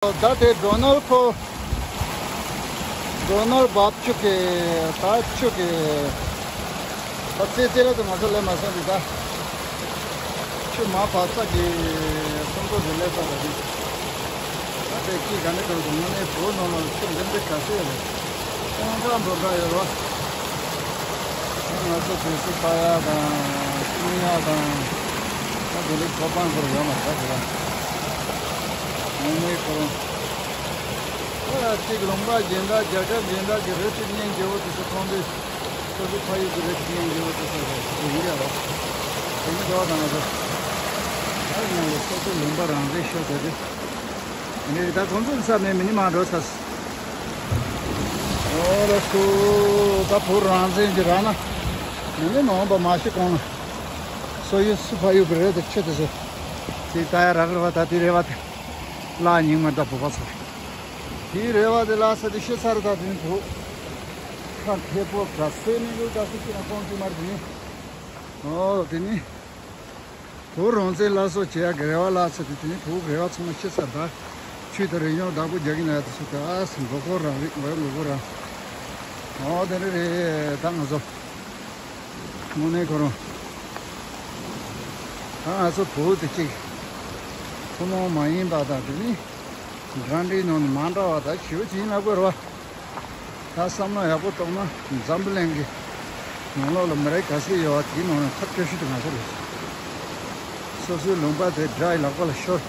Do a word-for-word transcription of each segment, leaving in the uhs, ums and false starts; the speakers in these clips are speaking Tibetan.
ད་དེ་ཌོ་ནལ་ཁོ། ཌོ་ནལ་བབ་ཆུ་གི། ད་ཆུ་གི། ད་ཙེ་ཙེ་ལ་དུ་ང་ཚོ་ལས་མ་སོང་གི་ད། ཆུ་མ་བབ་ས་གི་སོང་ཚོ་གི་ལས་ས་ར་གི། ད་དེ་ཀི་ག་ནས་གང་དུ་ངོ་ནས་བོ་ནོ་ནོ་ཆུ་འདི་འདི་ག་ཤེས་རེད། ཁོང་ཁྲ་འགྲོ་འདྲ་ཡོད་རོ། ང་ཚོ་དུས་སུ་ལྟ་ཡག་དང་སྲུང་ཡག་དང་། ད་དེ་ལས་ཁོ་པང་ཁོར་ཡོད་མ་རེད་ད་དེ་ལ། ངོ་མའི་ཁོ་རང་། ཨ་གཅིག་ལུང་པ་གཞན་དག་རྒྱལ་ཁབ་གཞན་དག་གི་རི་ཁྲི་གཉན་རྒྱལ་པོ་དེ་ཚོ་མཐོང་དུས། སོ་སོའི་ཕ་ཡུལ་གྱི་རི་ཁྲི་གཉན་རྒྱལ་པོ་དེ་ཚོ་རེད་དེ་ཡིན་ཡ་རོ། དེ་ནི་འགྲོ་བ་དང་ང་ཚོ། ད་ཡང་ལ་སོ་སོའི་ལུང་པ་རང་རེད་ཤོད་དེ་དེ། ངས་ད་ཁོང་ཚོ་ས་མེད་མི་ནི་མ་འགྲོ་ཚར། ཨོ་ར་ཁུ། ད་བོད་རང་བཙན་གྱི་རང་ན། མི་ནི་མ་འོངས་པ་མ་ཤི་གོང་ན། སོ་ཡི་སུ་ཕ་ཡུལ་གྱི་རེད་དེ་ཆེ་དེ་ཚོ། དེ་ད་ཡ་རག་རེད་བ་ད་དེ་རེད་བ་དེ། ལ་ཉིང་མ་ད་བོ་བ་ཚ། དེ་རེད་བ་དེ་ལ་ས་དེ་ཤི་ཚར་ད་དེ་ནི་བོ། ཁ་ཐེ་པོ་ག་སེ་མི་གུ་ག་སེ་ཤི་ན་ཁོང་ཚོ་མར་དེ་ནི། ཨོ་དེ་ནི། བོད་རང་བཙན་སླར་གསོ་བྱེད་ཡག་གི་རེ་བ་བརླག་ཚར་དུས་དེ་ནི་བོད་རེ་བ་ཚང་མ་ཤི་ཚར་ད། ཆོས་དང་རིག་གཞུང་བདག་པོ་རྒྱག་གི་ན་ཡག་དུ་སུ་དེ་ཨ་སི་མགོ་སྐོར་རང་རིག་མགོ་མགོ་སྐོར་རང་། ཨོ་དེ་ནི་རེད་ད་ང་ཚོ། དངོས་གནས་ཁོ་རང་། ད་ང་ཚོ་བོད་དེ་གཅིག་ཐུན་མོང་མ་ཡིན་པ་དང་དེ་ནི། འགྲན་བསྡུར་ནང་ནས་མ་འདྲ་བ་ད་ཞེ་པོ་ཅིག་ཡིན་ལབ་དགོས་རེད་བ། ད་བསམ་བློ་ཡག་པོ་གཏོང་ན་འཛམ་བུ་གླིང་གི་ནང་ལོགས་ལ་མི་རིགས་ག་ཚོད་ཡོད་བ་དེའི་ནང་ནས་ཐོབ་སྐྱོ་ཤོས་དེ་ང་ཚོ་རེད། སོ་སོའི་ལུང་པ་དེ་དགྲ་ཡི་ལག་པ་ལ་ཤོར།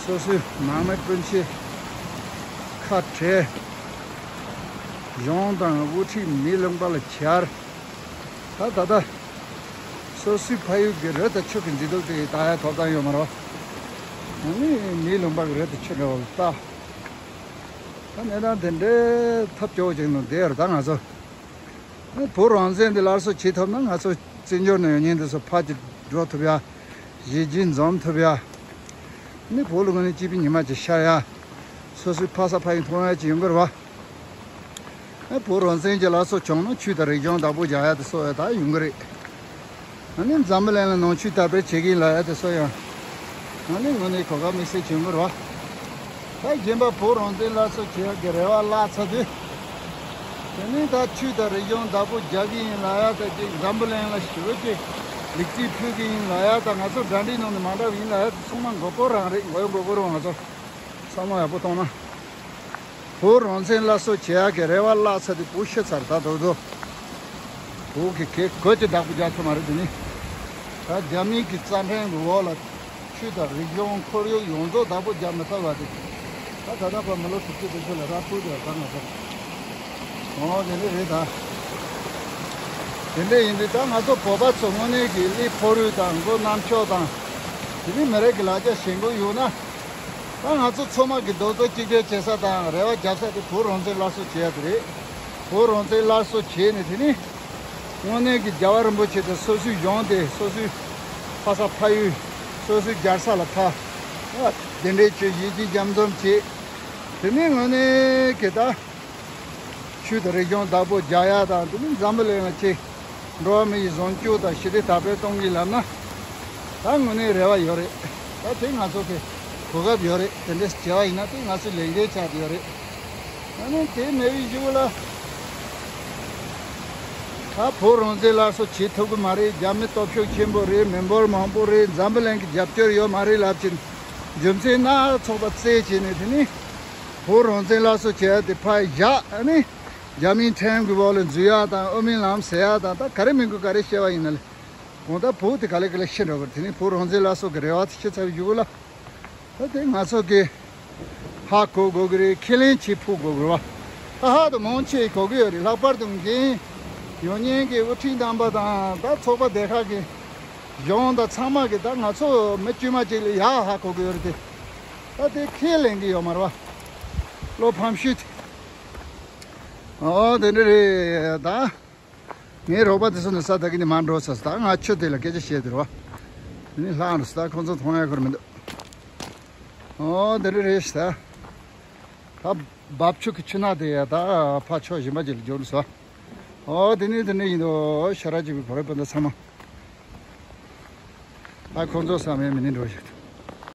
སོ་སོའི་ནང་མི་སྤུན་མཆེད་ཁ་བྲལ། གཞུང་དང་དབུ་ཁྲིད་མིའི་ལུང་པ་ལ་གྱར། ད་ད་ལྟ་སོ་སོའི་ཕ་ཡུལ་གྱི་རི་དང་ཆུ་གི་མཛེས་སྡུག་དེ་ད་ཡ་ཐོབ་ཐང་ཡོད་མ་རེད། ཨ་ནི་མིའི་ལུང་པ་གི་རི་དང་ཆུ་འདྲ་བོ་ལ་ལྟ། ད་གནས་སྟངས་དེ་འདྲའི་ཐབས་སྐྱོ་བོ་ཅིག་ནང་བསྡད་ཡོད་རེད་ད་ང་ཚོ། ཨ་བོད་རང་བཙན་འདི་སླར་གསོ་བྱེད་ཐུབ་ན་ང་ཚོ་བཙན་བྱོལ་ནང་ཡོད་མཁན་འདི་ཚོ་ཕར་ཅིག་འགྲོ་ཐུབ་ཡ། གཞིས་བྱེས་འཛོམས་ཐུབ་ཡ། ནི་བོད་ལ་ངོས་ནས་སྐྱིད་པའི་ཉི་མ་ཅིག་ཤར་ཡ། སོ་སོའི་ཕ་ས་ཕ་ཡུལ་མཐོང་ཡ་ཅིག་ཡོང་གི་རེད་བ། ཨ་བོད་རང་བཙན་གྱི་སླར་གསོ་བྱུང་ན་ཆོས་དང་རིག་གཞུང་བདག་པོ་རྒྱག་ཡ་དེ་སོགས་ཡ་ད་ཡོང་གི་རེད། ཨ་ནི་འཛམ་བུ་གླིང་ལ་ནང་ཆོས་དར་སྤེལ་བྱེད་ཀྱི་ཡིན་ལབ་ཡ་དེ་སོགས་ཡང་། ཨ་ནི་དངོས་གནས་གོ་སྐབས་དམིགས་བསལ་བྱུང་གི་རེད་བ། ད་གཞན་པ་བོད་རང་བཙན་སླར་གསོ་བྱེད་ཡ་གི་རེ་བ་བརླག་ཚར་དུས། དེ་ནས་ད་ཆོས་དང་རིག་གཞུང་བདག་པོ་རྒྱག་གི་ཡིན་ལབ་ཡ་ད་ཅིག་འཛམ་བུ་གླིང་ལ་ཞེ་པོ་ཅིག་ལེགས་སྐྱེས་ཕུལ་གྱི་ཡིན་ལབ་ཡ་ད་ང་ཚོ་འགྲན་བསྡུར་ནང་ནས་མ་འདྲ་བ་ཡིན་ལབ་ཡ་ད་ཚང་མ་མགོ་སྐོར་རང་རེད། མགོ་ཡོ་མགོ་སྐོར་རང་ང་ཚོ་བསམ་བློ་ཡག་པོ་གཏོང་ན། བོད་རང་བཙན་སླར་གསོ་བྱེད་ཡག་གི་རེ་བ་བརླག་ཚར་དུས་བོད་ཤི་ཚར་ད་དོ་དོ། བོད་ཀྱི་གེ་གོད་ཀྱི་བདག་པོ་རྒྱག་ཐུབ་མ་རེད་དེ་ནི། ད་རྒྱ་མིའི་གི་རྩ་ཁྲིམས་ཀྱི་འོག་ལ་ཆོས་དང་རིག་གཞུང་ཁོར་ཡུག་ཡོངས་རྫོགས་བདག་པོ་རྒྱག་མི་ཐུབ་པ་དེ། ད་ད་ལྟ་བར་མི་ལོ་དྲུག་ཅུ་བདུན་ཅུ་ལ་རག་ཕུལ་དེ་ད་ང་ཚོ། འོ་དེ་འདྲ་རེད་ད། དེ་འདྲ་ཡིན་དུས་ད་ང་ཚོ་བོད་པ་ཚོ་དངོས་གནས་ཀྱི་གློ་བུར་དང་མགོ་རྣམ་ཅོག་དང་། དེ་ནི་མི་རིགས་ཀྱི་ལ་རྒྱ་ཞེན་ཁོག་ཡོད་ན། ད་ང་ཚོ་ཚང་མ་གི་རྡོག་རྩ་གཅིག་སྒྲིལ་བྱེད་ས་དང་རེ་བ་རྒྱབ་ས་དེ་བོད་རང་བཙན་སླར་གསོ་བྱེད་ཡ་དེ་རེད། བོད་རང་བཙན་སླར་གསོ་བྱས་ནས་དེ་ནི་དངོས་གནས་ཀྱི་རྒྱལ་བ་རིན་པོ་ཆེ་དང་སོ་སོའི་གཞུང་དེ་སོ་སོའི་ཕ་ས་ཕ་ཡུལ་སོ་སོའི་རྒྱལ་ས་ལ་ཕ་གདན་འདྲེན་བྱས་གཞིས་བྱེས་མཉམ་འཛོམས་བྱས། དེ་ནི་དངོས་གནས་ཀྱི་ད། ཆོས་དང་རིག་གཞུང་བདག་པོ་རྒྱག་ཡ་དང་དེ་ནི་འཛམ་བུ་གླིང་ལ་ཆེ། འགྲོ་བ་མི་ཡི་བཟང་སྤྱོད་དང་ཞི་བདེ་དར་སྤེལ་གཏོང་གི་ལབ་ན། ད་དངོས་གནས་རེ་བ་ཡོད་རེད། ད་དེ་ང་ཚོ་གི་གོ་སྐབས་ཡོད་རེད། དེ་འདྲས་བྱས་པ་ཡིན་ན་དེ་ང་ཚོའི་ལས་འགན་ཆགས་ཡོད་རེད། ད་ནི་དེ་མེད་པའི་གཞུག་ལ། ད་བོད་རང་བཙན་སླར་གསོ་བྱེད་ཐུབ་ཀྱི་མ་རེད། རྒྱ་མི་སྟོབས་ཤུགས་ཆེན་པོ་རེད། མི་འབོར་མང་པོ་རེད། འཛམ་བུ་གླིང་གི་རྒྱབ་སྐྱོར་ཡོད་མ་རེད་ལབ་ཅིང་། རྒྱུ་མཚན་སྣ་ཚོགས་པ་རྩད་བྱས་ནས་དེ་ནི། བོད་རང་བཙན་སླར་གསོ་བྱེད་ཡ་དེ་ཕར་བཞག་ཨ་ནི། རྒྱ་མིའི་ཁྲིམས་ཀྱི་འོག་ལ་འཛུལ་ཡ་དང་དབུ་མའི་ལམ་ཟེར་ཡ་དང་ད་ག་རེ་མིན་དགོས་ག་རེ་བཤད་པ་ཡིན་ན་ལས། གང་ལྟར་བོད་དེ་ག་ལེ་ག་ལེ་ཤི་འགྲོ་གི་རེད། དེ་ནི་བོད་རང་བཙན་སླར་གསོ་གི་རེ་བ་དེ་ཤི་ཚར་བའི་གཞུག་ལ། ད་དེ་ང་ཚོ་གི་ཧ་གོ་དགོས་གི་རེད། ཁས་ལེན་བྱེད་ཕོད་དགོས་གི་རེད་བ། ད་ཧ་དུ་མང་ཆེ་གོ་གི་ཡོད་རེད། ལྷག་པར་དུ་འགན་ཡོད་མཁན་གྱི་དབུ་ཁྲིད་རྣམ་པ་དང་ད་ཚོགས་པ་སྡེ་ཁག་གི་གཞུང་དང་ཚང་མ་གི་ད་ང་ཚོ་མི་དཀྱུས་མ་ཅིག་ལ་ཡག་ཧ་གོ་གི་ཡོད་རེད་དེ། ད་དེ་ཁས་ལེན་གི་ཡོད་མ་རེད་བ། བློ་ཕམ་ཤུལ་དེ། ཨོ་དེ་འདྲ་རེད་ད། ངའི་རོགས་པ་དེ་ཚོ་ནི་ས་ད་གི་ནི་མ་འགྲོ་ས་ད་ང་ཆུ་དེ་ལ་སྐད་ཆ་བཤད་དེ་རོ། དེ་ནི་ལྷག་འགྲོ་ས་ད་ཁོང་ཚོ་མཐོང་ཡ་ཁོར་མི་འདུག་ཨོ་དེ་འདྲ་རེད་ས་ད། ད་འབབ་ཆུ་གི་ཆུ་ནག་དེ་ཡ་ད་ཕ་ཆོ་གཞན་པ་ཅིག་ལ་འཇོག་འགྲོ་ས། ཨོ་དེ་ནི་དེ་ནི་ཡིན་དོ་ཤ་ར་ཅིག་གི་བོ་རེ་པ་འདི་ཚང་མ། ད་ཁོང་ཚོ་ས་མེད་མི་ནི་འགྲོ་ཞིག